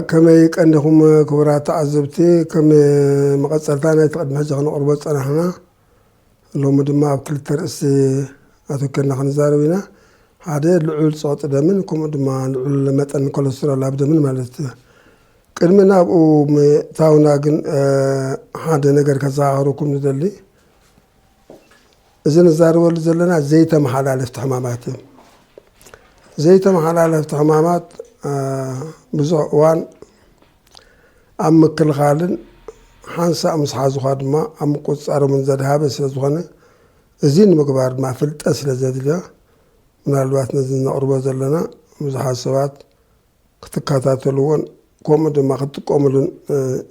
ከመይ ቀኒኹም ክቡራት ተዓዘብቲ? ከም መቐጸልታ ናይቲ ቅድሚ ሕጂ ክነቕርቦ ዝጸናሕና፣ ሎሚ ድማ ኣብ ክልተ ርእሲ ኣተኮርና ክንዛረብ ኢና። ሓደ ልዑል ጸቕጢ ደምን ከምኡ ድማ ልዑል መጠን ኮለስትሮል ኣብ ደምን ማለት እዩ። ቅድሚ ናብኡ ምእታውና ግን ሓደ ነገር ከዘኻኽረኩም ዝደሊ፣ እዚ ንዛረበሉ ዘለና ዘይተመሓላለፍቲ ሕማማት እዮም። ዘይተመሓላለፍቲ ሕማማት ብዙሕ እዋን ኣብ ምክልኻልን ሓንሳእ ምስ ሓዙኻ ድማ ኣብ ምቁፅፃሮምን ዘድሃበ ስለ ዝኾነ፣ እዚ ንምግባር ድማ ፍልጠት ስለ ዘድልዮ፣ ምናልባት ነዚ ነቕርቦ ዘለና ብዙሓት ሰባት ክትከታተልዎን ከምኡ ድማ ክትጥቀምሉን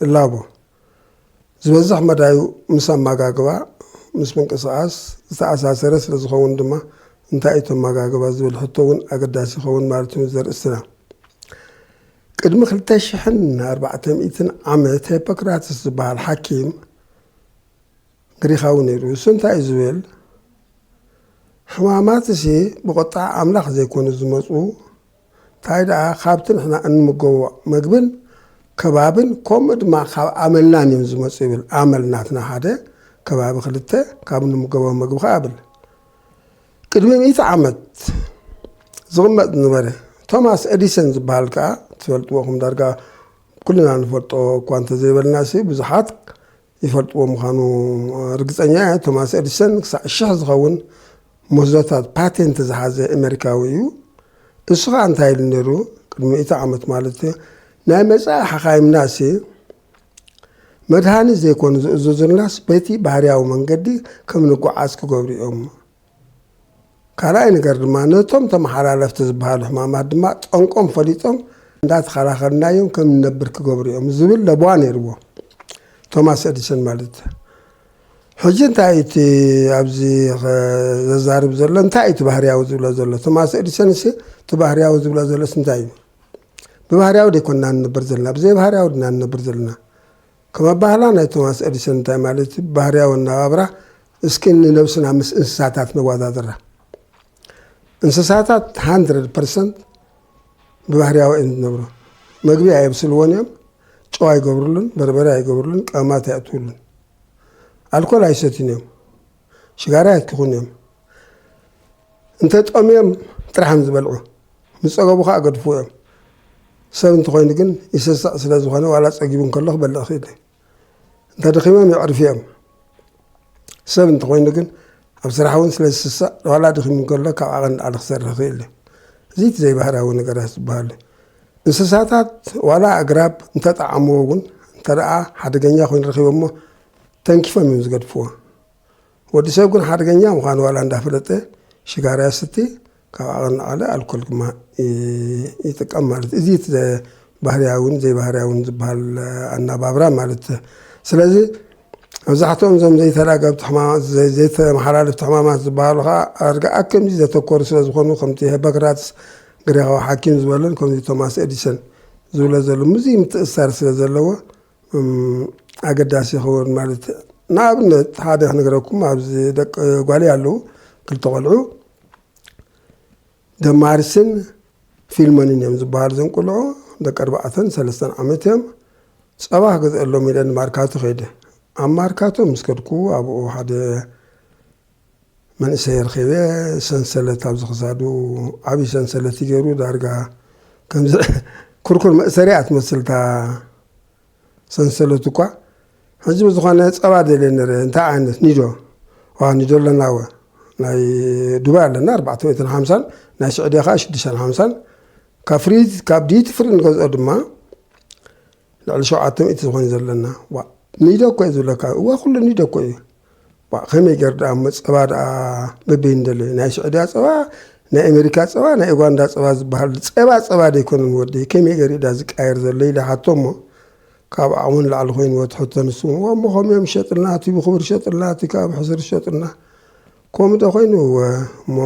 እላቦ። ዝበዝሕ መዳዩ ምስ ኣመጋግባ፣ ምስ ምንቅስቓስ ዝተኣሳሰረ ስለ ዝኸውን ድማ፣ እንታይ እዩ እቲ ኣመጋግባ ዝብል ሕቶ እውን ኣገዳሲ ይኸውን ማለት እዩ ዘርእስትና። ቅድሚ ክልተ ሽሕን ኣርባዕተ ሚእትን ዓመት ሄፖክራትስ ዝበሃል ሓኪም ግሪኻዊ ነይሩ። እሱ እንታይ እዩ ዝብል? ሕማማትሲ ብቁጣዕ ኣምላኽ ዘይኮኑ ዝመፁ፣ እንታይ ደኣ ካብቲ ንሕና እንምገቦ መግብን ከባብን ከምኡ ድማ ካብ ኣመልናን እዮም ዝመፁ ይብል። ኣመል ናትና ሓደ ከባቢ ክልተ ካብ እንምገቦ መግቢ ከዓ ብል። ቅድሚ ሚእቲ ዓመት ዝቕመጥ ዝነበረ ቶማስ ኤዲሰን ዝበሃል ከዓ ትፈልጥዎ፣ ከም ዳርጋ ኩልና ንፈልጦ እኳ እንተዘይበልና ሲ ብዙሓት ይፈልጥዎ ምዃኑ ርግጸኛ እየ። ቶማስ ኤዲሰን ክሳዕ ሽሕ ዝኸውን ምህዞታት ፓቴንት ዝሓዘ ኣሜሪካዊ እዩ። እሱ ኸኣ እንታይ ኢሉ ነይሩ? ቅድሚ ሚእቲ ዓመት ማለት እዩ። ናይ መጻኢ ሓኻይምናሲ መድሃኒት ዘይኮኑ ዝእዝዙልናስ በቲ ባህርያዊ መንገዲ ከም ንጓዓዝ ክገብሩ እዮም። ካልኣይ ነገር ድማ ነቶም ተመሓላለፍቲ ዝበሃሉ ሕማማት ድማ ጠንቆም ፈሊጦም እንዳተኸላኸልናዮም ከም ንነብር ክገብሩ እዮም ዝብል ለበዋ ነይርዎ ቶማስ ኤዲሰን ማለት። ሕጂ እንታይ እቲ ኣብዚ ዘዛርብ ዘሎ? እንታይ እቲ ባህርያዊ ዝብሎ ዘሎ? ቶማስ ኤዲሰን ሲ እቲ ባህርያዊ ዝብሎ ዘሎስ እንታይ እዩ? ብባህርያዊ ደይኮንና ንነብር ዘለና፣ ብዘይ ባህርያዊ ድና ንነብር ዘለና። ከም ኣባህላ ናይ ቶማስ ኤዲሰን እንታይ ማለት እዩ? ባህርያዊ ኣነባብራ እስኪ ንነብስና ምስ እንስሳታት ነወዳድራ። እንስሳታት ሃንድረድ ፐርሰንት ብባህርያዊ እዮም ዝነብሩ። መግቢ ኣየብስልዎን እዮም፣ ጨው ኣይገብርሉን፣ በርበረ ኣይገብርሉን፣ ቀመማት ኣየእትውሉን። ኣልኮል ኣይሰትዩን እዮም፣ ሽጋራ ኣይትኩን እዮም። እንተ ጠምዮም ጥራሕ እዮም ዝበልዑ፣ ምስ ጸገቡ ኸኣ ገድፍዎ እዮም። ሰብ እንተኾይኑ ግን ይስስዕ ስለ ዝኾነ ዋላ ጸጊቡ እንከሎ ክበልዕ ይኽእል እዩ። እንተ ደኺሞም የዕርፍዮም። ሰብ እንተኾይኑ ግን ኣብ ስራሕ እውን ስለ ዝስስዕ ዋላ ደኺሙ እንከሎ ካብ ዓቐን ንላዕሊ ክሰርሕ ይኽእል እዩ። እዚ እቲ ዘይባህርያዊ ነገራት ዝበሃሉ። እንስሳታት ዋላ ኣግራብ እንተጠዓምዎ እውን እንተ ደኣ ሓደገኛ ኮይኑ ረኺቦሞ ተንኪፎም እዮም ዝገድፍዎ። ወዲ ሰብ ግን ሓደገኛ ምዃኑ ዋላ እንዳፈለጠ ሽጋራ ይስቲ፣ ካብ ዓቐን ንላዕሊ ኣልኮል ድማ ይ-፣ ይጥቀም ማለት እዩ። እዚ እቲ ዘ-፣ ባህርያውን ዘይባህርያውን ዝበሃል ኣናባብራ ማለት እዩ። ስለዚ መብዛሕትኦም እዞም ዘይተላገብቲ ሕማማት፣ ዘይ-፣ ዘይተመሓላለፍቲ ሕማማት ዝበሃሉ ከዓ ኣርግኣ ከምዚ ዘተኮሩ ስለ ዝኾኑ ከምቲ ሄፖክራትስ ግሪኻዊ ሓኪም ዝበሎን ከምዚ ቶማስ ኤዲሰን ዝብሎ ዘሎ ምዚ ምትእስሳር ስለ ዘለዎ እም፣ ኣገዳሲ ይኸውን ማለት እዩ። ንኣብነት ሓደ ክነግረኩም፣ ኣብዚ ደቂ ጓለይ ኣለዉ፣ ክልተ ቆልዑ፣ ደማርስን ፊልሞንን እዮም ዝበሃሉ። እዞም ቆልዑ ደቂ ኣርባዕተን ሰለስተን ዓመት እዮም። ጸባ ክገዝአሎም ኢለ ንማርካቶ ከይደ። ኣብ ማርካቶ ምስ ከድኩ፣ ኣብኡ ሓደ መንእሰይ ረኺበ፣ ሰንሰለት ኣብዚ ክሳዱ ዓብዪ ሰንሰለት እዩ ገይሩ፣ ዳርጋ ከምዚ ኩርኩር መእሰሪ እያ ትመስል እታ ሰንሰለት እኳ። ሕጂ ብዝኾነ ጸባ ደልየ ነረ፣ እንታይ ዓይነት ኒዶ? ዋ፣ ኒዶ ኣለና ወ። ናይ ዱባይ ኣለና ኣርባዕተ ሚእትን ሓምሳን፣ ናይ ስዑድያ ከዓ ሽዱሽተን ሓምሳን፣ ካብ ፍሪ ካብ ዲቲ ፍሪ ንገዝኦ ድማ ልዕሊ ሸውዓተ ሚእቲ ዝኾነ ዘለና። ዋ፣ ኒዶ እኮ እዩ ዝብለካ። እዋ፣ ኩሉ ኒዶ እኮ እዩ። ዋ፣ ከመይ ገር ደኣ እሞ ጸባ ደኣ በበይኑ ደለዩ? ናይ ስዑድያ ጸባ፣ ናይ ኣሜሪካ ጸባ፣ ናይ ኡጋንዳ ጸባ ዝበሃል ጸባ፣ ጸባ ደይኮነን ወደይ? ከመይ ገር እዩ ደኣ ዝቃየር ዘሎ ኢለ ሓቶ እሞ፣ ካብ ዓቕሙ ንላዕሊ ኮይንዎ እቲ ሕቶ ንሱ እውን፣ እሞ ከምኡ እዮም ዝሸጥልና፣ እቲ ብኽቡር ይሸጥልና፣ እቲ ካብ ሕሱር ይሸጥልና። ከምኡ ዶ ኮይኑ እሞ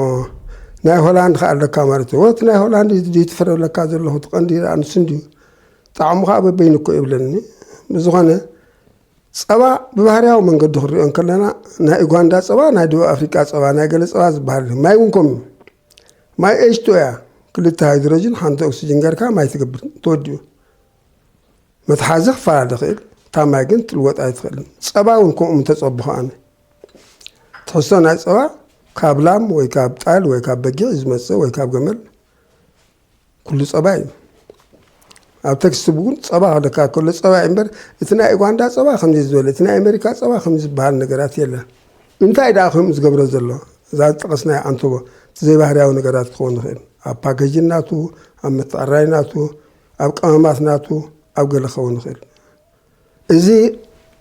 ናይ ሆላንድ ከኣ ኣለካ ማለት እዩ። እቲ ናይ ሆላንድ እዩ ድዩ ትፍረ ኣለካ ዘለኹ፣ እቲ ቀንዲ ደኣ ንሱ እንድዩ። ጣዕሙ ከኣ በበይኑ እኮ ይብለኒ። ብዝኾነ ጸባ ብባህርያዊ መንገዲ ክንሪኦ እንከለና ናይ ኡጋንዳ ጸባ፣ ናይ ደቡብ ኣፍሪቃ ጸባ፣ ናይ ገለ ጸባ ዝበሃል እዩ። ማይ እውን ከምኡ። ማይ ኤች ቱ ኦ እያ። ክልተ ሃይድሮጅን ሓንቲ ኦክሲጅን ገርካ ማይ ትገብር። ተወዲኡ። መትሓዚ ክፈላለ ይኽእል፣ እታ ማይ ግን ትልወጥ ኣይትኽእልን። ጸባ እውን ከምኡ ምተጸቡ ከኣኒ። ትሕዝቶ ናይ ጸባ ካብ ላም ወይ ካብ ጣል ወይ ካብ በጊዕ እዩ ዝመጽእ ወይ ካብ ገመል። ኩሉ ጸባ እዩ። ኣብ ቴክስት ቡክ እውን ጸባ ክብለካ ከሎ ጸባ እዩ እምበር፣ እቲ ናይ ኡጋንዳ ጸባ ከምዚ ዝበለ፣ እቲ ናይ ኣሜሪካ ጸባ ከምዚ ዝበሃል ነገራት የለን። እንታይ ደኣ ከምኡ ዝገብሮ ዘሎ? እዛ ዝጠቐስናዮ ኣንተቦ፣ እቲ ዘይባህርያዊ ነገራት ክኸውን ይኽእል። ኣብ ፓኬጅን ናቱ፣ ኣብ ምትዕራይ ናቱ፣ ኣብ ቀመማት ናቱ፣ ኣብ ገለ ክኸውን ይኽእል። እዚ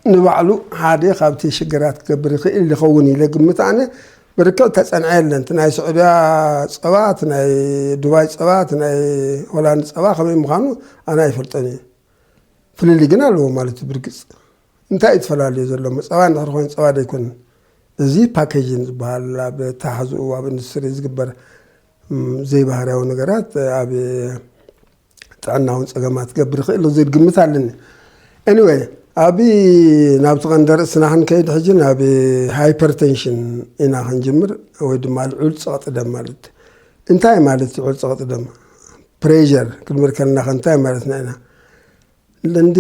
ንባዕሉ ሓደ ካብቲ ሽግራት ክገብር ይኽእል ይኸውን ኢለ ግምት ኣነ። ብርክዕ ተጸንዐ የለን። እቲ ናይ ስዑድያ ጸባ፣ እቲ ናይ ዱባይ ጸባ፣ እቲ ናይ ሆላንድ ጸባ ከመይ ምዃኑ ኣነ ኣይፈልጦን እየ። ፍልልይ ግን ኣለዎ ማለት እዩ ብርግጽ። እንታይ እዩ ተፈላለዩ ዘሎ? ጸባ እንድሕር ኮይኑ ጸባ ዶ ኣይኮነን? እዚ ፓኬጅን ዝበሃል ኣብ ኣተሓሕዝኡ ኣብ ኢንዱስትሪ ዝግበር፣ እም፣ ዘይባህርያዊ ነገራት ኣብ ጥዕና እውን ጸገማት ክገብር ይኽእል እዩ ዝብል ግምት ኣለኒ። ኤኒወይ፣ ኣብ ናብቲ ቀንዲ ርእስና ክንከይድ ሕጂ ናብ ሃይፐርቴንሽን ኢና ክንጅምር፣ ወይ ድማ ልዑል ጸቕጢ ደም ማለት እዩ። እንታይ ማለት እዩ ልዑል ጸቕጢ ደም? ፕሬሸር ክንብል ከለና ከ እንታይ ማለትና ኢና? እንዲ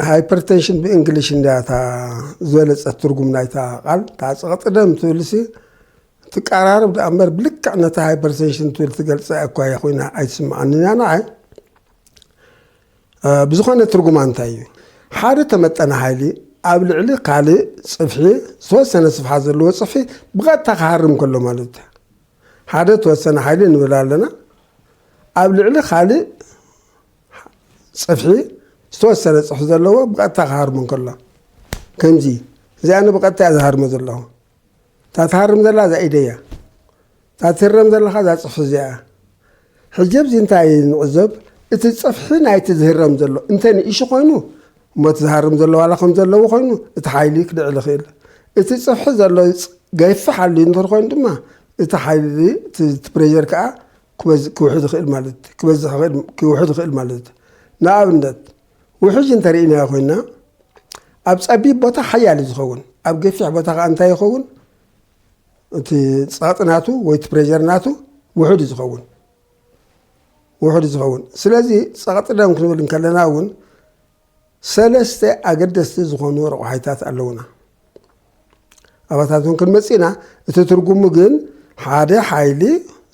ሃይፐርቴንሽን ብእንግሊሽ እንድያ እታ ዝበለጸት ትርጉም ናይታ ቃል። እታ ጸቕጢ ደም ትብልሲ ትቀራረብ ደኣ እምበር ብልክዕ ነታ ሃይፐርቴንሽን ትብል ትገልጻ እኳ እያ ኮይና ኣይትስምዓንን እያ ንዓይ። እ፣ ብዝኾነ ትርጉማ እንታይ እዩ? ሓደ ተመጠነ ሓይሊ ኣብ ልዕሊ ካልእ ጽፍሒ፣ ዝተወሰነ ስፍሓት ዘለዎ ጽፍሒ ብቐጥታ ክሃርም ከሎ ማለት እዩ። ሓደ ተወሰነ ሓይሊ ንብል ኣለና፣ ኣብ ልዕሊ ካልእ ጽፍሒ፣ ዝተወሰነ ጽፍሒ ዘለዎ ብቐጥታ ክሃርሞ እንከሎ፣ ከምዚ፣ እዚኣ ብቐጥታ እያ ዝሃርሞ ዘለኹ። እታ ትሃርም ዘላ እዛ ኢደይ እያ። እታ ትህረም ዘለኻ እዛ ጽፍሒ እዚኣ እያ። ሕጂ ኣብዚ እንታይ ንዕዘብ? እቲ ጽፍሒ ናይቲ ዝህረም ዘሎ እንተ ንእሹ ኮይኑ፣ እሞ እቲ ዝሃርም ዘሎ ዋላ ከም ዘለዎ ኮይኑ፣ እቲ ሓይሊ ክልዕል ይኽእል። እቲ ጽፍሒ ዘሎ ጽ-፣ ገፊሕ ኣልዩ እንተር ኮይኑ ድማ፣ እቲ ሓይሊ፣ እቲ፣ እቲ ፕሬሸር ከኣ ክበዝ-፣ ክውሕድ ይኽእል ማለት፣ ክበዝሕ ይኽእል፣ ክውሕድ ይኽእል ማለት። ንኣብነት፣ ውሕጅ እንተርኢናዮ ኮይና፣ ኣብ ጸቢብ ቦታ ሓያል እዩ ዝኸውን። ኣብ ገፊሕ ቦታ ከኣ እንታይ ይኸውን? እቲ ጸቕጢ ናቱ ወይ እቲ ፕሬሸር ናቱ ውሑድ እዩ ዝኸውን። ውሑድ እዩ ዝኸውን። ስለዚ ጸቕጢ ደም ክንብል እንከለና እውን ሰለስተ ኣገደስቲ ዝኾኑ ረቑሓይታት ኣለውና። ኣባታት እውን ክንመጽእ ኢና። እቲ ትርጉሙ ግን ሓደ ሓይሊ፣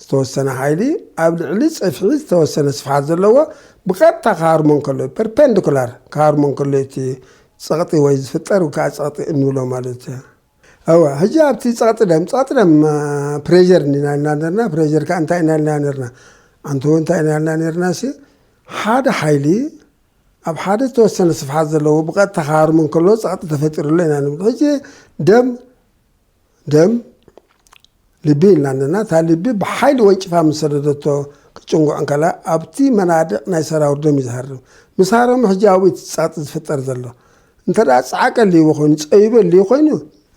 ዝተወሰነ ሓይሊ ኣብ ልዕሊ ጽፍሒ ዝተወሰነ ስፍሓት ዘለዎ ብቐጥታ ክሃርሞ እንከሎ፣ ፐርፔንዲኩላር ክሃርሞ እንከሎ እቲ ጸቕጢ ወይ ዝፍጠር ወይ ከዓ ጸቕጢ እንብሎ ማለት እዩ። እወ፣ ሕጂ ኣብቲ ጸቕጢ ደም፣ ጸቕጢ ደም፣ አ፣ ፕሬሸር እንዲና ኢልና ነርና፣ ፕሬሸር ከኣ እንታይ ኢና ኢልና ነርና? ኣንተ እውን እንታይ ኢና ኢልና ነርና ሲ? ሓደ ሓይሊ ኣብ ሓደ ዝተወሰነ ስፍሓት ዘለዎ ብቐጥታ ክሃርሞ እንከሎ ጸቕጢ ተፈጢሩ ኣሎ ኢና ንብል። ሕጂ ደም፣ ደም ልቢ ኢልና ኣለና። እታ ልቢ ብሓይሊ ወንጭፋ ምስ ሰደደቶ ክትጭንጉዕ እንከላ ኣብቲ መናድቕ ናይ ሰራውር ደም እዩ ዝሃርም። ምስ ሃረሙ ሕጂ ኣብኡ እቲ ጸቕጢ ዝፍጠር ዘሎ። እንተ ደኣ ጸዓቀ ኣልይዎ ኮይኑ፣ ጸቢቡ ኣልዩ ኮይኑ፣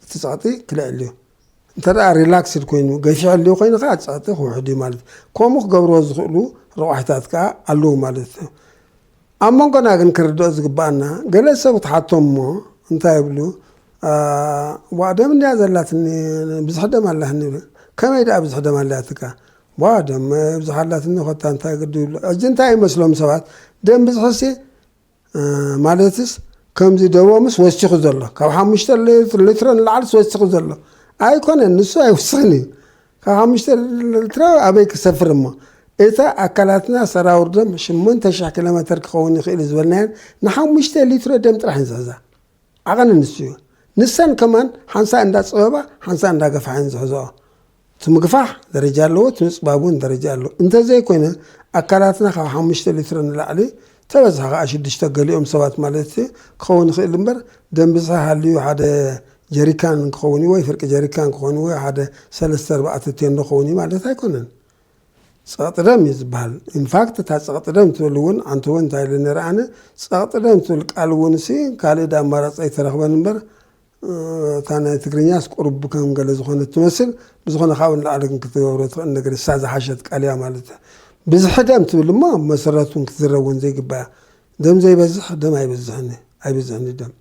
እቲ ጸቕጢ ክልዕል እዩ። እንተ ደኣ ሪላክስድ ኮይኑ፣ ገፊሕ ኣልዩ ኮይኑ ከኣ እቲ ጸቕጢ ክውሕድ እዩ ማለት እዩ። ከምኡ ክገብርዎ ዝኽእሉ ረቋሒታት ከኣ ኣለዉ ማለት እዩ። ኣብ መንጎና ግን ክርድኦ ዝግብኣና፣ ገለ ሰብ ክትሓቶም እሞ እንታይ ይብሉ? "አ፣ ዋ፣ ደም እንድያ ዘላትኒ፣ ብዙሕ ደም ኣላትኒ" ይብሉ። ከመይ ደኣ ብዙሕ ደም ኣላትካ? "ዋ፣ ደም ብዙሕ ኣላትኒ፣ ኮታ እንታይ ግዲ" ይብሉ። ሕጂ እንታይ ይመስሎም ሰባት? ደም ብዝሕሲ፣ እ፣ ማለትስ ከምዚ ደሞምስ ወሲኹ ዘሎ፣ ካብ ሓሙሽተ ሊትሮ ንላዕሊስ ወሲኹ ዘሎ። ኣይኮነን፣ ንሱ ኣይውስኽን እዩ። ካብ ሓሙሽተ ሊትሮ ኣበይ ክሰፍር እሞ? እታ ኣካላትና ሰራውር ደም ሽሞንተ ሽሕ ኪሎ ሜተር ክኸውን ይኽእል እዩ ዝበልናየን ንሓሙሽተ ሊትሮ ደም ጥራሕ እየን ዝሕዛ። ዓቐን ንሱ እዩ። ንሰን ከማን ሓንሳእ እንዳጸበባ፣ ሓንሳእ እንዳገፍሓ እየን ዝሕዝኦ። እቲ ምግፋሕ ደረጃ ኣለዎ፣ እቲ ምፅባብ እውን ደረጃ ኣለዎ። እንተዘይኮይነ ኣካላትና ካብ ሓሙሽተ ሊትሮ ንላዕሊ፣ ተበዝሐ ከዓ ሽዱሽተ፣ ገሊኦም ሰባት ማለት ክኸውን ይኽእል እምበር፣ ደም ብዝሒ ሃልዩ ሓደ ጀሪካን ክኸውን እዩ ወይ ፍርቂ ጀሪካን ክኸውን እዩ ወይ ሓደ ሰለስተ ኣርባዕተ ቴንዶ ክኸውን እዩ ማለት ኣይኮነን። ፀቕጢ ደም እዩ ዝበሃል። ኢንፋክት እታ ፀቕጢ ደም ትብል እውን ኣንተ እውን እንታይ ኢለ ነረ ኣነ፣ ፀቕጢ ደም ትብል ቃል እውን ሲ ካልእ ዳ ኣማራፂ ኣይተረኽበን እምበር፣ እታ ናይ ትግርኛስ ቁሩብ ከም ገለ ዝኾነት ትመስል። ብዝኾነ ካብኡ ንላዕሊ ግን ክትገብሮ ትኽእል ነገር እሳ ዝሓሸት ቃል እያ ማለት እያ። ብዝሒ ደም ትብል እሞ መሰረቱ እውን ክትዝረብ እውን ዘይግባያ። ደም ዘይበዝሕ ደም ኣይበዝሕን፣ ኣይበዝሕን ደም።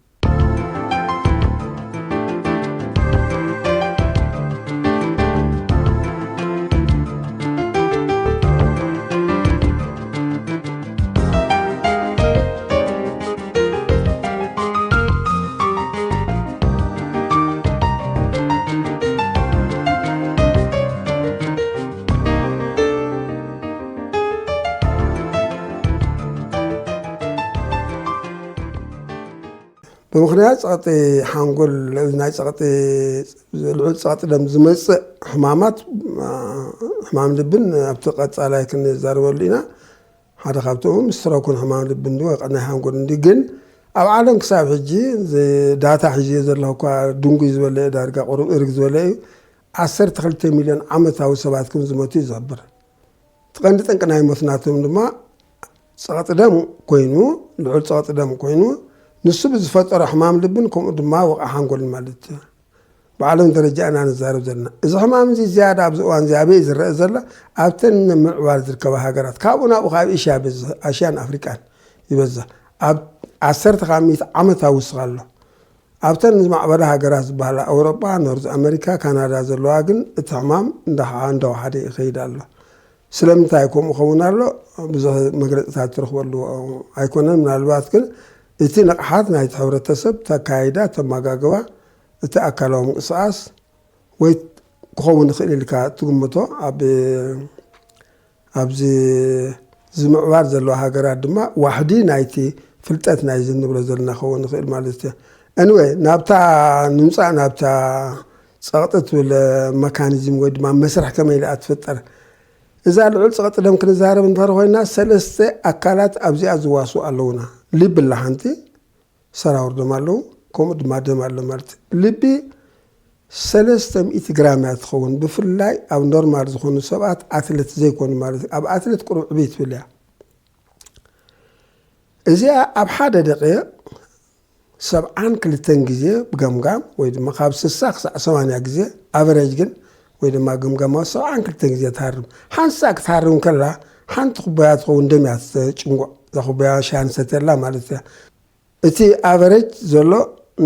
ብምኽንያት ጸቕጢ ሓንጎል፣ ናይ ጸቕጢ፣ ልዑል ጸቕጢ ደም ዝመጽእ ሕማማት፣ ሕማም ልብን ኣብቲ ቀጻላይ ክንዛረበሉ ኢና። ሓደ ካብቶም ስትሮክን ሕማም ልብን እንዲ ወይ ናይ ሓንጎል እንዲ። ግን ኣብ ዓለም ክሳብ ሕጂ ዳታ ሒዝዮ ዘለኹ እኳ ድንጉይ ዝበለ እዩ፣ ዳርጋ ቁሩብ እርግ ዝበለ እዩ። ዓሰርተ ክልተ ሚልዮን ዓመታዊ ሰባት ከም ዝሞቱ እዩ ዝሕብር። እቲ ቀንዲ ጠንቂ ናይ ሞት ናቶም ድማ ጸቕጢ ደም ኮይኑ፣ ልዑል ጸቕጢ ደም ኮይኑ፣ ንሱ ብዝፈጠሮ ሕማም ልብን ከምኡ ድማ ወቕዒ ሓንጎልን ማለት እዩ። ብዓለም ደረጃ ኢና ንዛረብ ዘለና። እዚ ሕማም እዚ ዝያዳ ኣብዚ እዋን እዚ ኣበይ ዝረአ ዘሎ? ኣብተን ምዕባል ዝርከባ ሃገራት። ካብኡ ናብኡ ካብ ኤሽያ ይበዝሕ፣ ኣሽያን ኣፍሪቃን ይበዝሕ። ኣብ ዓሰርተ ካብ ሚእቲ ዓመት ኣውስኽ ኣሎ። ኣብተን ዝማዕበላ ሃገራት ዝበሃላ ኣውሮጳ፣ ኖርዝ ኣመሪካ፣ ካናዳ ዘለዋ ግን እቲ ሕማም እንዳሓ-፣ እንዳወሓደ ይኸይድ ኣሎ። ስለምንታይ ከምኡ ኸውን ኣሎ? ብዙሕ መግለጽታት ትረኽበሉ ኣይኮነን። ምናልባት ግን እቲ ንቕሓት ናይቲ ሕብረተሰብ፣ እቲ ኣካይዳ፣ እቲ ኣመጋግባ፣ እቲ ኣካላዊ ምንቅስቓስ ወይ ክኸውን ይኽእል ኢልካ ትግምቶ ኣብ፣ ኣብዚ ዝምዕባል ዘለዋ ሃገራት ድማ ዋሕዲ ናይቲ ፍልጠት ናይዚ እንብሎ ዘለና ክኸውን ይኽእል ማለት እዩ። ኤኒወይ፣ ናብታ ንምጻእ፣ ናብታ ጸቕጢ ትብል መካኒዝም ወይ ድማ መስርሕ ከመይ ኢላ ትፍጠር? እዛ ልዑል ጸቕጢ ደም ክንዛረብ እንተር ኮይና፣ ሰለስተ ኣካላት ኣብዚኣ ዝዋስኡ ኣለውና። ልቢ ኣላ ሓንቲ፣ ሰራውር ደም ኣለዉ፣ ከምኡ ድማ ደም ኣሎ ማለት እዩ። ልቢ ሰለስተ ሚእቲ ግራም እያ ትኸውን። ብፍላይ ኣብ ኖርማል ዝኾኑ ሰባት፣ ኣትለት ዘይኮኑ ማለት እዩ። ኣብ ኣትለት ቁሩብ ዕብይ ትብል እያ። እዚኣ ኣብ ሓደ ደቂቕ ሰብዓን ክልተን ግዜ ብገምጋም ወይ ድማ ካብ ስሳ ክሳዕ ሰማንያ ግዜ ኣቨሬጅ ግን ወይ ድማ ግምገማ ሰብዓን ክልተን ግዜ ትሃርም። ሓንሳእ ክትሃርም ከላ ሓንቲ ኩባያ ትኸውን ደም እያ ትጭንጉዕ። እዛ ኩባያ ሻሂ ንሰትየላ ማለት እያ። እቲ ኣቨሬጅ ዘሎ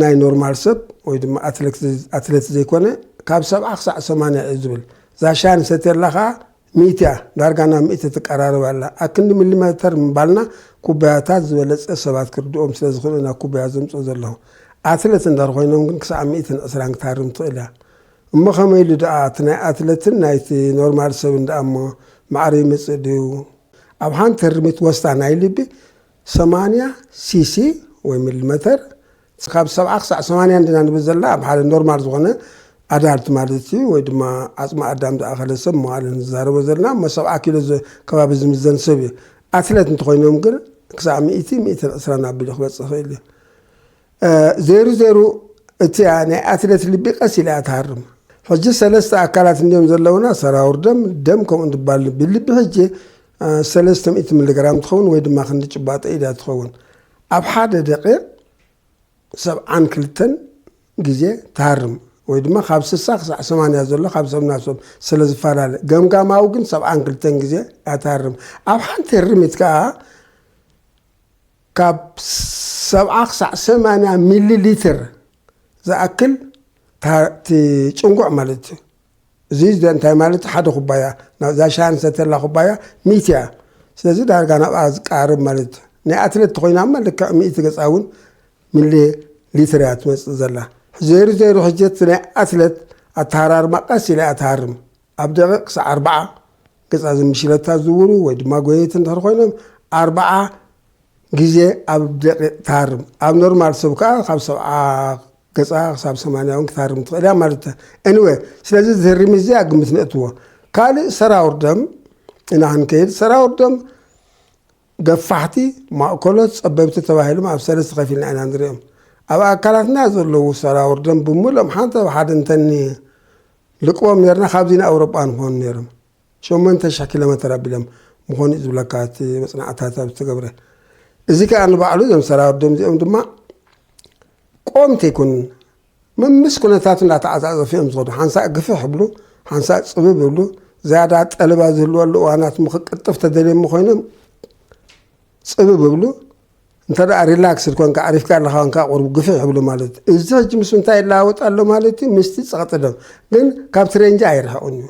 ናይ ኖርማል ሰብ ወይ ድማ ኣትሌት ዘይ-፣ ኣትሌት ዘይኮነ ካብ ሰብዓ ክሳዕ ሰማንያ እዩ ዝብል። እዛ ሻሂ ንሰትየላ ኸዓ ሚእቲ እያ፣ ዳርጋ ናብ ሚእቲ ትቀራረብ ኣላ። ኣክንዲ ሚሊሜተር ምባልና ኩባያታት ዝበለጸ ሰባት ክርድኦም ስለ ዝኽእሉ ኢና ኩባያ ዘምጽኡ ዘለኹ። ኣትሌት እንድሕር ኮይኖም ግን ክሳዕ ሚእትን ዕስራን ክትሃርም ትኽእል እያ። እሞ ከመይ ኢሉ ደኣ እቲ ናይ ኣትሌትን ናይቲ ኖርማል ሰብን ደኣ እሞ ማዕረ ይመጽእ ድዩ? ኣብ ሓንቲ ህርሚት ወስታ ናይ ልቢ ሰማንያ ሲሲ ወይ ሚሊሜተር፣ ካብ ሰብዓ ክሳዕ ሰማንያ እንዲና ንብል ዘለና፣ ኣብ ሓደ ኖርማል ዝኾነ ኣዳልት ማለት እዩ፣ ወይ ድማ ዓጽሚ ኣዳም ዝኣኸለ ሰብ መዋልን ዝዛረቦ ዘለና፣ እሞ ሰብዓ ኪሎ ዝ-፣ ከባቢ ዝምዘን ሰብ እዩ። ኣትሌት እንተኾይኖም ግን ክሳዕ ሚእቲ፣ ሚእትን ዕስራን ኣቢሉ ክበጽእ ይኽእል እዩ። እ፣ ዜሩ ዜሩ፣ እቲኣ ናይ ኣትሌት ልቢ ቀስ ኢላ እያ ትሃርም። ሕጂ ሰለስተ ኣካላት እንዲዮም ዘለውና፣ ሰራውር ደም፣ ደም ከምኡ ዝበሃል ልቢ። ልቢ ሕጂ፣ እ፣ ሰለስተ ሚእቲ ሚሊግራም ትኸውን ወይ ድማ ክንዲ ጭባጦ ኢድ እያ ትኸውን። ኣብ ሓደ ደቂቕ ሰብዓን ክልተን ግዜ ትሃርም፣ ወይ ድማ ካብ ስሳ ክሳዕ ሰማንያ ዘሎ ካብ ሰብ ናብ ሰብ ስለ ዝፈላለ፣ ገምጋማዊ ግን ሰብዓን ክልተን ግዜ እያ ትሃርም። ኣብ ሓንቲ ህርሚት ከኣ ካብ ሰብዓ ክሳዕ ሰማንያ ሚሊ ሊትር ዝኣክል ታ-፣ ትጭንጉዕ ማለት እዩ። እዚ እንታይ ማለት እዩ? ሓደ ኩባያ፣ ናብዛ ሻሂ ንሰትየላ ኩባያ ሚእቲ እያ። ስለዚ ዳርጋ ናብኣ ዝቃርብ ማለት እዩ። ናይ ኣትሌት ተኾይና እማ ልክዕ ሚእቲ ገጻ እውን ሚሊ ሊትር እያ ትመጽእ ዘላ። ዜሩ ዜሩ ሕጂ እቲ ናይ ኣትሌት ኣተሃራርማ ቀስ ኢላ እያ ትሃርም። ኣብ ደቂቕ ክሳዕ ኣርብዓ ገጻ ዝምሽለታ ዝውሩ ወይ ድማ ጎየይቲ እንድሕር ኮይኖም ኣርብዓ ግዜ ኣብ ደቂቕ ትሃርም። ኣብ ኖርማል ሰብ ከኣ ካብ ሰብዓ ገጻ ክሳብ ሰማንያ እውን ክትሃርም ትኽእል እያ ማለት እዩ። Anyway፣ ስለዚ ዝህርም እዚ ኣብ ግምት ነእትዎ። ካልእ ሰራውር ደም ኢና ክንከይድ። ሰራውር ደም ገፋሕቲ፣ ማእከሎት፣ ጸበብቲ ተባሂሎም ኣብ ሰለስተ ከፊልና ኢና ንሪኦም። ኣብ ኣካላትና ዘለዉ ሰራውር ደም ብምሉኦም ሓንቲ ኣብ ሓደ እንተኒ ልቅቦም ኔርና ካብዚ ንኣውሮጳ ንኾኑ ነይሮም። ሸሞንተ ሽሕ ኪሎ ሜትር ኣቢሎም ምኾኑ እዩ ዝብለካ እቲ መጽናዕታት ኣብ ዝተገብረ። እዚ ከኣ ንባዕሉ እዞም ሰራውር ደም እዚኦም ድማ ቆምቲ ይኩን፣ መምስ ኩነታቱ እንዳተዓጻጸፉ እዮም ዝኸዱ። ሓንሳእ ግፍሕ ይብሉ፣ ሓንሳእ ጽብብ ይብሉ። ዝያዳ ጠለባ ዝህልወሉ እዋናት ምኽቅጥፍ ተደልዮም ኮይኖም ጽብብ ይብሉ። እንተ ደኣ ሪላክስድ ኮንካ፣ ዓሪፍካ ኣለኻ ኮንካ፣ ቁሩብ ግፍሕ ይብሉ ማለት እዩ። እዚ ሕጂ ምስ እንታይ ይለዋወጥ ኣሎ ማለት እዩ? ምስቲ ጸቕጢ ደም። ግን ካብቲ ሬንጅ ኣይርሕቕን እዩ።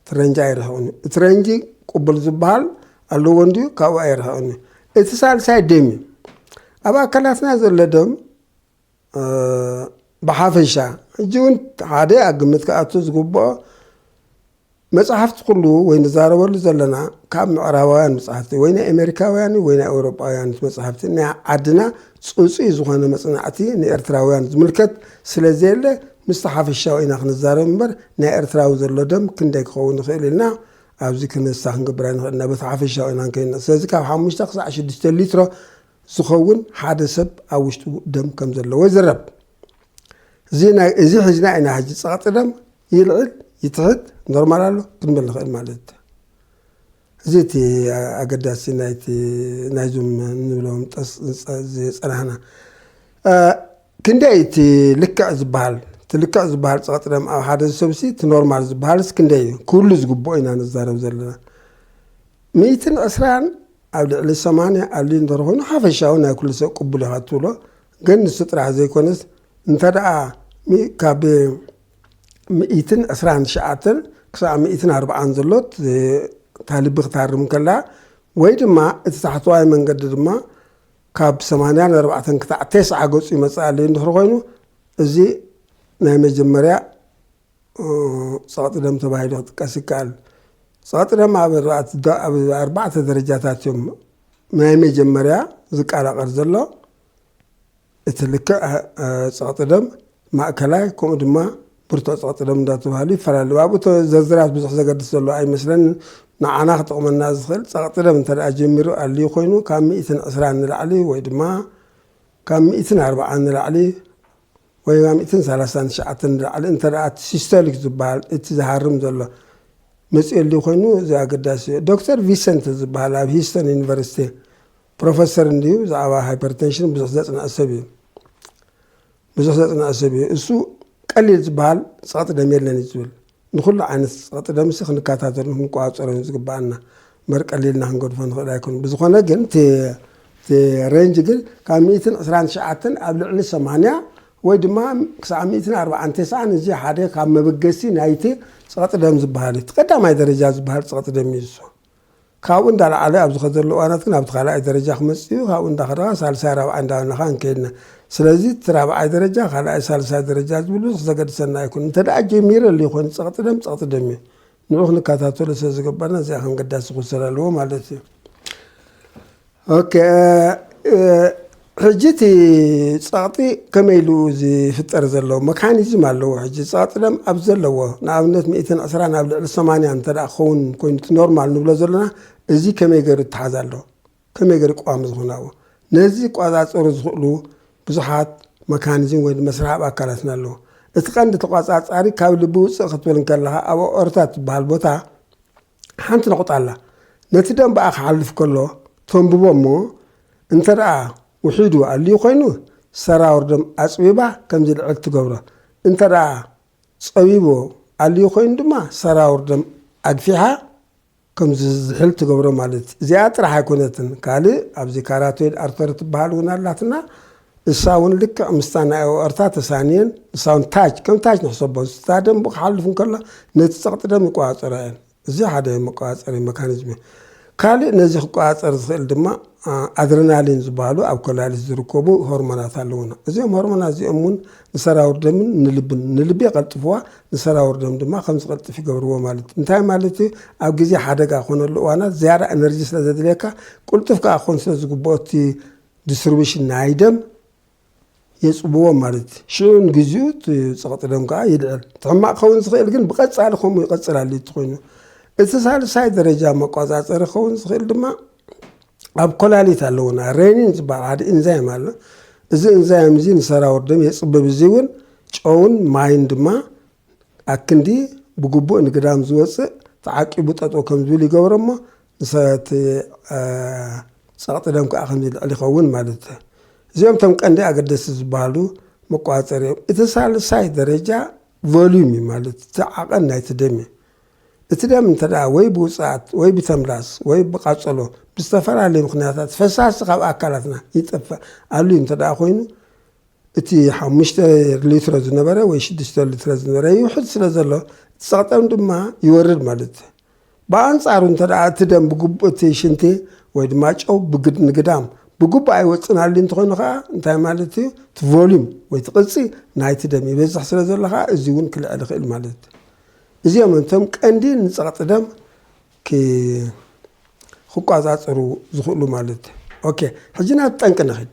እቲ ሬንጅ ኣይርሕቕን እዩ። እቲ ሬንጅ ቅቡል ዝበሃል ኣለዎ እንድዩ፣ ካብኡ ኣይርሕቕን እዩ። እቲ ሳልሳይ ደም እዩ። ኣብ ኣካላትና ዘሎ ደም፣ እ፣ ብሓፈሻ፣ ሕጂ እውን ሓደ ኣብ ግምት ክኣቱ ዝግብኦ፣ መጽሓፍቲ ኩሉ ወይ ንዛረበሉ ዘለና ካብ ምዕራባውያን መጽሓፍቲ፣ ወይ ናይ ኣሜሪካውያን ወይ ናይ ኣውሮጳውያን መጽሓፍቲ፣ ናይ ዓድና ጽጹይ ዝኾነ መጽናዕቲ ንኤርትራውያን ዝምልከት ስለ ዘየለ፣ ምስቲ ሓፈሻዊ ኢና ክንዛረብ እምበር፣ ናይ ኤርትራዊ ዘሎ ደም ክንደይ ክኸውን ይኽእል ኢልና ኣብዚ ክነሳ ክንገብር ኣይንኽእል ኢና። በቲ ሓፈሻዊ ኢና ንከይድ። ስለዚ ካብ ሓሙሽተ ክሳዕ ሽዱሽተ ሊትሮ ዝኸውን ሓደ ሰብ ኣብ ውሽጡ ደም ከም ዘለዎ ይዝረብ። እዚ ናይ፣ እዚ ሒዝና ኢና ሕጂ ጸቕጢ ደም ይልዕል ይትሕት፣ ኖርማል ኣሎ ክንብል ንኽእል ማለት እዩ። እዚ እቲ ኣገዳሲ ናይቲ፣ ናይዞም ንብሎም ጠስ-፣ ዝጸ-፣ ዝጸናሕና። እ፣ ክንደይ እቲ ልክዕ ዝበሃል፣ እቲ ልክዕ ዝበሃል ጸቕጢ ደም ኣብ ሓደ ሰብሲ፣ እቲ ኖርማል ዝበሃልስ ክንደይ እዩ? ክህሉ ዝግብኦ ኢና ንዛረብ ዘለና። ሚእትን ዕስራን ኣብ ልዕሊ ሰማንያ ኣልዩ እንተኾይኑ፣ ሓፈሻዊ ናይ ኩሉ ሰብ ቅቡል ኢኻ ትብሎ። ግን ንሱ ጥራሕ ዘይኮነስ፣ እንተ ደኣ ሚ-፣ ካብ ሚእትን ዕስራን ትሽዓተን ክሳብ ሚእትን ኣርባዓን ዘሎት፣ እ፣ እታ ልቢ ክትሃርም ከላ፣ ወይ ድማ እቲ ታሕተዋይ መንገዲ ድማ ካብ ሰማንያን ኣርባዕተን ክሳዕ ተስዓ ገጹ ይመጽእ ኣሎ እንድሕር ኮይኑ፣ እዚ ናይ መጀመርያ፣ እ፣ ጸቕጢ ደም ተባሂሉ ክጥቀስ ይከኣል። ጸቕጢ ደም ኣብ ኣርባዕተ ደ-፣ ኣብ ኣርባዕተ ደረጃታት እዮም ናይ መጀመርያ ዝቀላቐል ዘሎ። እቲ ልክዕ፣ እ፣ ጸቕጢ ደም፣ ማእከላይ፣ ከምኡ ድማ ብርቱዕ ጸቕጢ ደም እንዳተባሃሉ ይፈላለዩ። ኣብኡ ተ-፣ ዝርዝራት ብዙሕ ዘገድስ ዘሎ ኣይመስለንን። ንዓና ክጠቕመና ዝኽእል፣ ጸቕጢ ደም እንተ ደኣ ጀሚሩ ኣልዩ ኮይኑ፣ ካብ ሚእትን ዕስራን ንላዕሊ ወይ ድማ ካብ ሚእትን ኣርባዓን ንላዕሊ ወይ ካብ ሚእትን ሰላሳን ትሽዓተን ንላዕሊ እንተ ደኣ እቲ ሲስቶሊክ ዝበሃል፣ እቲ ዝሃርም ዘሎ መጺኡ ኣልዩ ኮይኑ፣ እዚ ኣገዳሲ እዩ። ዶክተር ቪሰንት ዝበሃል ኣብ ሂውስተን ዩኒቨርሲቲ ፕሮፈሰር እንድዩ፣ ብዛዕባ ሃይፐርቴንሽን ብዙሕ ዘጽንዐ ሰብ እዩ። ብዙሕ ዘጽንዐ ሰብ እዩ። እሱ ቀሊል ዝበሃል ጸቕጢ ደም የለን እዩ ዝብል። ንኹሉ ዓይነት ጸቕጢ ደምሲ ክንከታተልን ክንቆጻጸሮን ዝግበኣና እምበር፣ ቀሊልና ክንገድፎ ንኽእል ኣይኮን። ብዝኾነ ግን እቲ፣ እቲ ሬንጅ ግን ካብ ሚእትን ዕስራን ትሽዓተን ኣብ ልዕሊ ሰማንያ ወይ ድማ ክሳብ ሚእትን ኣርባዓን ተስዓን፣ እዚ ሓደ ካብ መበገሲ ናይቲ ጸቕጢ ደም ዝበሃል እዩ። እቲ ቀዳማይ ደረጃ ዝበሃል ጸቕጢ ደም እዩ እሱ። ካብኡ እንዳለዓለ ኣብ ዝኸደሉ እዋናት ግን ኣብቲ ካልኣይ ደረጃ ክመጽእ እዩ። ካብኡ እንዳኸድካ ሳልሳይ፣ ራብዓይ እንዳበልናኻ ንከይድና። ስለዚ እቲ ራብዓይ ደረጃ፣ ካልኣይ፣ ሳልሳይ ደረጃ ዝብል ብዙሕ ዘገድሰና ኣይኮን። እንተ ደኣ ጀሚሩ ኣሎ ይኾን ጸቕጢ ደም፣ ጸቕጢ ደም እዩ። ንዑ ክንከታተሎ ስለ ዝግበኣና እዚኣ ከም ገዳሲ ክውሰድ ኣለዎ ማለት እዩ። ኦኬ፣ እ፣ ሕጂ እቲ ጸቕጢ ከመይ ኢሉ ዝፍጠር ዘሎ መካኒዝም ኣለዎ። ሕጂ ጸቕጢ ደም ኣብ ዘለዎ፣ ንኣብነት ሚእትን ዕስራን ኣብ ልዕሊ ሰማንያ እንተ ደኣ ክኸውን ኮይኑ፣ እቲ ኖርማል ንብሎ ዘለና፣ እዚ ከመይ ገይሩ ይተሓዝ ኣሎ? ከመይ ገይሩ ቀዋሚ ዝኾን ኣለዎ? ነዚ ክቆጻጸሩ ዝኽእሉ ብዙሓት መካኒዝም ወይ መስርሕ ኣብ ኣካላትና ኣለዎ። እቲ ቀንዲ ተቆጻጻሪ ካብ ልቢ ውጽእ ክትብል እንከለኻ፣ ኣብ ኣኦርታ ትበሃል ቦታ ሓንቲ ነቑጣ ኣላ። ነቲ ደም ብኣ ክሓልፍ ከሎ ተንብቦ እሞ፣ እንተ ደኣ ውሒዱ ኣልዩ ኮይኑ፣ ሰራውር ደም ኣጽቢባ ከም ዝልዕል ትገብሮ። እንተ ደኣ ጸቢቡ ኣልዩ ኮይኑ ድማ፣ ሰራውር ደም ኣግፊሓ ከም ዝዝሕል ትገብሮ ማለት እዩ። እዚኣ ጥራሕ ኣይኮነትን። ካልእ ኣብዚ ካራቶይድ ኣርተሪ ትበሃል እውን ኣላትና። እሳ እውን ልክዕ ምስታ ናይ ኣኦርታ ተሳንየን፣ ንሳ እውን ታች፣ ከም ታች ንሕሰቦ። እታ ደም ብኡ ክሓልፍ እንከሎ ነቲ ጸቕጢ ደም ይቆጻጸራ እየን። እዚ ሓደ መቆጻጸሪ መካኒዝም እዩ። ካልእ ነዚ ክቆጻጸር ዝኽእል ድማ፣ ኣ፣ ኣድረናሊን ዝበሃሉ ኣብ ኮላሊት ዝርከቡ ሆርሞናት ኣለዉና። እዚኦም ሆርሞናት እዚኦም እውን ንሰራውር ደምን ንልብን፣ ንልቢ የቐልጥፍዋ፣ ንሰራውር ደም ድማ ከም ዝቐልጥፍ ይገብርዎ ማለት እዩ። እንታይ ማለት እዩ? ኣብ ግዜ ሓደጋ ክኾነሉ እዋናት ዝያዳ ኤነርጂ ስለ ዘድልየካ፣ ቅልጡፍ ከኣ ክኾን ስለ ዝግብኦ፣ እቲ ዲስትሪቢሽን ናይ ደም የፅብዎም ማለት እዩ። ሽዑ ንግዚኡ እቲ ፀቕጢ ደም ከዓ ይልዕል። እቲ ሕማቕ ክኸውን ዝኽእል ግን ብቐፃሊ ከምኡ ይቐፅል ኣሎ እቲ ኮይኑ። እቲ ሳልሳይ ደረጃ መቆፃፀሪ ክኸውን ዝኽእል ድማ ኣብ ኮላሊት ኣለውና። ሬኒን ዝበሃል ሓደ ኢንዛይም ኣሎ። እዚ ኢንዛይም እዚ ንሰራውር ደም የፅብብ። እዚ እውን ጨውን ማይን ድማ ኣክንዲ ብግቡእ ንግዳም ዝወፅእ ተዓቂቡ ጠጠው ከም ዝብል ይገብሮ እሞ ንሰቲ ፀቕጢ ደም ከዓ ከም ዝልዕል ይኸውን ማለት እዩ። እዚኦም እቶም ቀንዲ ኣገደስቲ ዝበሃሉ መቋፀሪ እዮም። እቲ ሳልሳይ ደረጃ ቮሊዩም እዩ ማለት እቲ ዓቐን ናይቲ ደም እዩ። እቲ ደም እንተ ደኣ ወይ ብውፅኣት ወይ ብተምላስ ወይ ብቃፀሎ ብዝተፈላለዩ ምኽንያታት ፈሳሲ ካብ ኣካላትና ይጠፍእ ኣልዩ እንተ ደኣ ኮይኑ እቲ ሓሙሽተ ሊትሮ ዝነበረ ወይ ሽዱሽተ ሊትሮ ዝነበረ ይውሕድ ስለ ዘሎ እቲ ፀቕጠም ድማ ይወርድ ማለት እዩ። ብኣንፃሩ እንተ ደኣ እቲ ደም ብግቡእ እቲ ሽንቲ ወይ ድማ ጨው ብግድ ንግዳም ብግቡእ ኣይወፅን ኣልዩ እንተኾይኑ ከዓ እንታይ ማለት እዩ? እቲ ቮሊዩም ወይ እቲ ቅርፂ ናይቲ ደም ይበዝሕ ስለ ዘሎ ከዓ እዚ እውን ክልዕል ይኽእል ማለት እዩ። እዚኦም እንቶም ቀንዲ ንፀቕጢ ደም ክ- ክቋፃፀሩ ዝኽእሉ ማለት እዩ። ኦኬ፣ ሕጂ ናብ ጠንቂ ንኽድ።